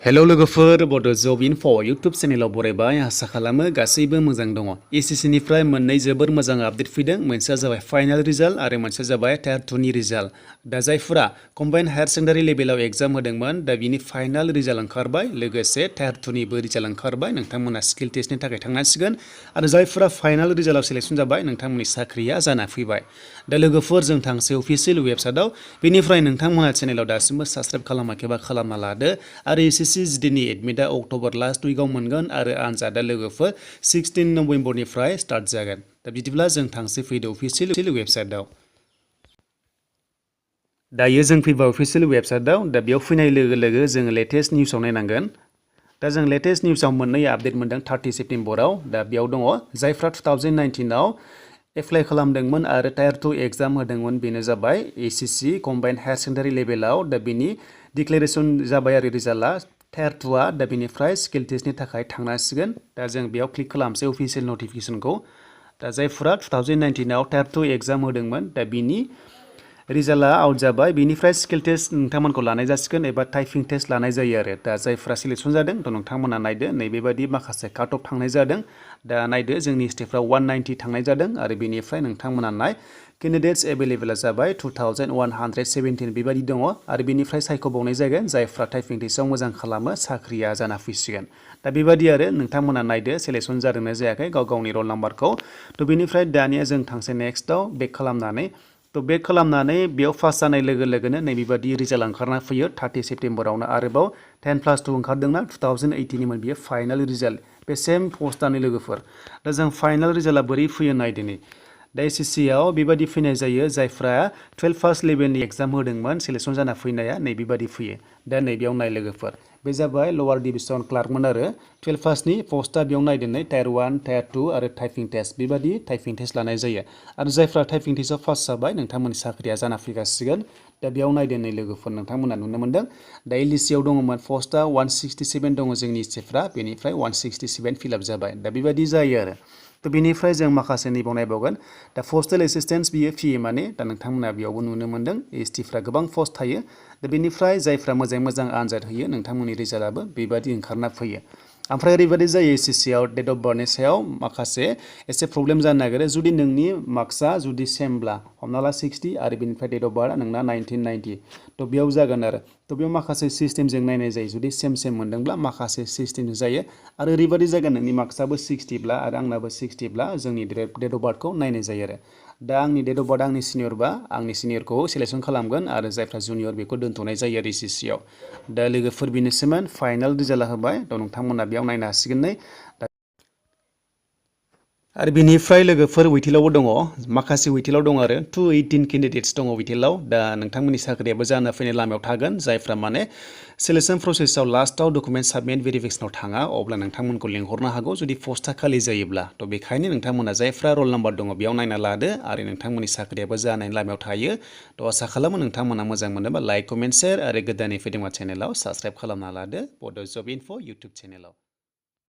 Hello लोगोफोर बड' जब enough' YouTube चेनेलाव बरायबाय आसा खालामो गासैबो मोजां दङ। एसएससि निफ्राय मोननै जोबोर मोजां आपडेट फैदों। मोनसेया जाबाय फाइनाल रिजाल्ट आरो मोनसेया जाबाय टायार 2 नि रिजाल्ट। दा जायफोरा कम्बाइन्ड हायार सेकेन्डारि लेभेलाव एग्जाम होदोंमोन दा बिनि फाइनाल रिजाल्ट ओंखारबाय, लोगोसे टायार 2 निबो रिजाल्ट ओंखारबाय। नोंथांमोना स्किल टेस्टनि थाखाय थांनांसिगोन आरो जायफोरा फाइनाल रिजाल्टआव सिलेक्शन जाबाय नोंथांमोननि साख्रिया जाना फैबाय। दा लोगोफोर जों थांसै अफिसियेल वेबसाइटआव। बेनिफ्राय नोंथांमोना चेनेलाव दासिमबो साबस्क्राइब खालामाखैबा खालामना लादो आरो एसएससि जिडिनि एडमिटआ अक्ट'बर लास्ट उइकआव मोनगोन आरो आनजादा लोगोफोर 16 नभेम्बरनिफ्राय स्टार्ट जागोन। दा बिदिब्ला जों थांसै फैदो अफिसियेल वेबसाइटआव। दायो जों फैबा अफिसियेल वेबसाइटआव। दा बेयाव फैनाय लोगो लोगो जोङो लेटेस्ट निउसाव नायनांगोन। दा जों लेटेस्ट निउसाव मोननै आपडेट मोनदों 30 सेप्तेम्बराव। दा बेयाव दङ जायफ्रा 2019आव एप्लाइ खालामदोंमोन आरो टायार 2 एग्जाम होदोंमोन बेनो जाबाय एसएससि कम्बाइन्ड हायार सेकेन्डारि लेभेलाव। दा बिनि डिक्लेरेसन जाबाय आरो रिजाल्टआ टायार 2आ। दा बिनिफ्राय स्किल टेस्टनि थाखाय थांनांसिगोन। दा जों बेयाव क्लिक खालामसै अफिसियेल नटिफिकेसनखौ। दा जायफोरा 2019आव टायार 2 एग्जाम होदोंमोन दा बिनि रिजाल्टआ आउट जाबाय। बिनिफ्राय स्किल टेस्ट नोंथांमोनखौ लानाय जासिगोन एबा टाइपिं टेस्ट लानाय जायो आरो। दा जायफ्रा सिलेक्शन जादों थ' नोंथांमोना नायदो नैबेबायदि माखासे काट अफ थांनाय जादों। दा नायदो जोंनि स्टेटफ्रा 190 थांनाय जादों आरो बेनिफ्राय नोंथांमोना नाय केन्डिडेट्स एभेलेबेला जाबाय 2117 बेबायदि दङ आरो बेनिफ्राय सायख'बावनाय जागोन जायफ्रा टाइपिं टेस्टआव मोजां खालामो साख्रिया जाना फैसिगोन। दा बेबायदि आरो नोंथांमोना नायदो सिलेक्शन जादोंना जायाखै गाव गावनि रल नाम्बारखौ। थ' बेनिफ्राय दानिया जों थांसै नेक्स्टआव बेक खालामनानै। थ' बेक खालामनानै बेयाव पास जानाय लोगो लोगोनो नैबेबायदि रिजाल्ट ओंखारना फैयो 30 सेप्तेम्बरावनो। आरोबाव 10+2 ओंखारदोंना 2018निमोन बियो फाइनाल रिजाल्ट। बे सेम पस्टआनो लोगोफोर। दा जों फाइनाल रिजाल्टआ बोरै फैयो नायदो नै। दा एसएससिआव बेबायदि फैनाय जायो जायफ्रा 12 पास लेभेलनि एग्जाम होदोंमोन सिलेक्शन जाना फैनाया नैबेबायदि फैयो। दा नैबेयाव नाय लोगोफोर बे जाबाय लवार डिभिजन क्लार्कमोन आरो 12 पासनि पस्टआ बेयाव नायदो नै टायार 1 टायार 2 आरो टाइपिं टेस्ट बेबायदि टाइपिं टेस्ट लानाय जायो। आरो जायफ्रा टाइपिं टेस्टआव पास जाबाय नोंथांमोननि साख्रिया जाना फैगासिगोन। दा बेयाव नायदो नै लोगोफोर नोंथांमोना नुनो मोनदों। दा एलडिसिआव दङमोन पस्टआ 167 दङ जोंनि स्टेटफ्रा बेनिफ्राय 167 फिलआप जाबाय। दा बेबायदि जायो आरो। थ' बेनिफ्राय जों माखासे नैबाव नायबावगोन। दा पस्टेल एसिस्टेन्स बियो फैयो माने दा नोंथांमोना बेयावबो नुनो मोनदों एसटिफ्रा गोबां पस्ट थायो। दा बेनिफ्राय जायफ्रा मोजां आनजाद होयो नोंथांमोननि रिजाल्टआबो बेबायदि ओंखारना फैयो। ओमफ्राय ओरैबायदि जायो एसएससिआव डेट अफ बार्थनि सायाव माखासे एसे प्रब्लेम जानो नागिरो। जुदि नोंनि मार्क्सआ जुदि सेमब्ला हमना ला 60 आरो बेनिफ्राय डेट अफ बार्थआ नोंना 1990 थ' बेयाव जागोन आरो। थ' बेयाव माखासे सिस्टेमजों नायनाय जायो। जुदि सेम मोनदोंब्ला माखासे सिस्टेमजों जायो आरो ओरैबायदि जागोन नोंनि मार्क्सआबो 60ब्ला आरो आंनाबो 60ब्ला जोंनि डेट अफ बार्थखौ नायनाय जायो आरो। दा आंनि डेट अफ बार्थ आंनि सिनियरबा आंनि सिनियरखौ सिलेक्शन खालामगोन आरो जायफ्रा जुनियर बेखौ दोनथ'नाय जायो आरो एसएससिआव। दा लोगोफोर बेनोसैमोन फाइनाल रिजाल्टआ होबाय थ' नोंथांमोना बेयाव नायनो हासिगोन नै। आरो बेनिफ्राय लोगोफोर वेटिलावबो दङ माखासे वेटिलाव दङ आरो 218 केन्डिडेट्स दङ वेटिलाव। दा नोंथांमोननि साख्रियाबो जाना फैनाय लामायाव थागोन जायफ्रा माने सिलेक्शन प्रसेसआव लास्टआव डकुमेन्ट साबमिट भेरिफिकेसनाव थाङा अब्ला नोंथांमोनखौ लेंहरनो हागौ जुदि पस्टआ खालि जायोब्ला। थ' बेखायनो नोंथांमोना जायफ्रा रल नाम्बार दङ बेयाव नायना लादो आरो नोंथांमोननि साख्रियाबो जानायनि लामायाव थायो। थ' आसा खालामो नोंथांमोना मोजां मोनोबा लाइक कमेन्ट शेयार आरो गोदानै फैदोंबा चेनेलाव साबस्क्राइब खालामना लादो बड' जब इनफ' इउटुब चेनेलाव।